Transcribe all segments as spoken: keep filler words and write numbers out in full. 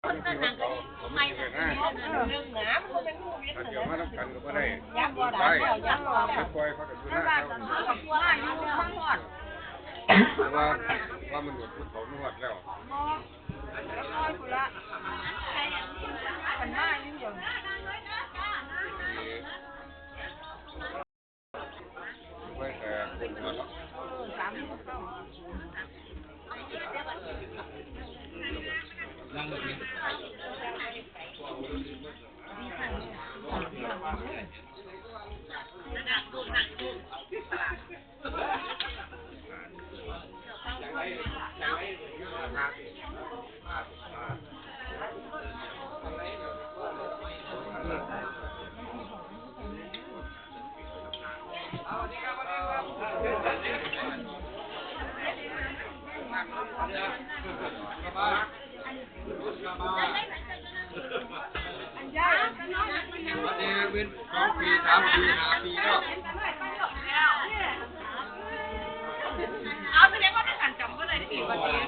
คนก็นั่งก็ได้ ไม่ก็ได้ เรื่องหนามันก็เป็นผู้วิทย์ ถ้าเดี๋ยวมาทำกันก็บ่ได้ ย้ำบ่ได้ ไป ย้ำบ่ได้ ไปปล่อยเขาแต่อยู่หน้าเขา มาอยู่มาฮอด แต่ว่า ว่ามันหมดพุทธเขาไม่หมดแล้ว บ่ แล้วก็พุทธละ มันมาอยู่เดี๋ยวนี้ ไว้แต่คนเดียวเนาะ วันนี้เป็นสองปี สามปี ห้าปีแล้ว เอาแสดงว่าไม่ทันจำก็เลยได้ดีกว่านี้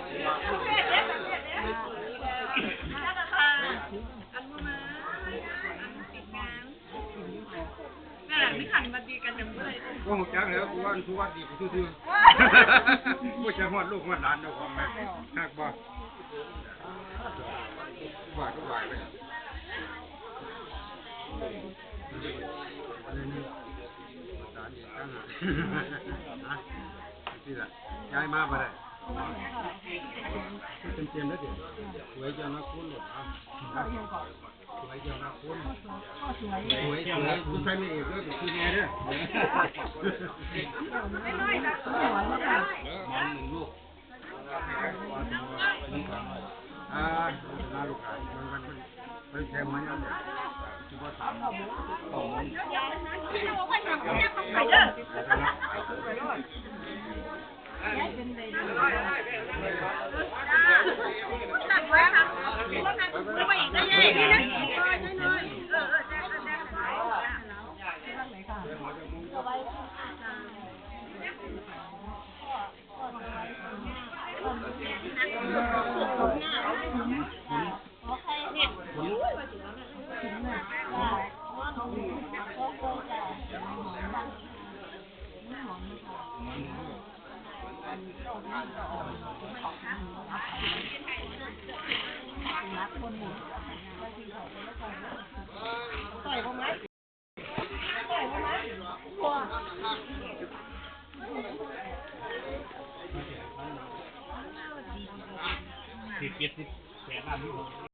อันมามา อันติดงาน นั่นแหละไม่ทันมาดีกันยังไม่ได้ ก็หมดจังแล้ว กูว่ากูว่าดีกูซื่อๆ กูจะฮอดลูกฮอดหลานเจ้าของนะ หักบ่ ไหวก็ไหวเลย อันนี้นี่ ประสานอีกตั้งหาก นะ ที่ละ ย้ายมาบ่ได้ เต็มๆแล้วเดี๋ยว สวยจังนะคุณหลวงนะ สวยจังนะคุณ สวย สวย คุณใส่ไม่เอกด้วย คุณแม่ด้วย มันหนึ่งลูก อ่า มาลูกหลาน มันกัน มันแซมมันยัง คือว่าสาม สอง สิบเจ็ด สิบแปด ล้าน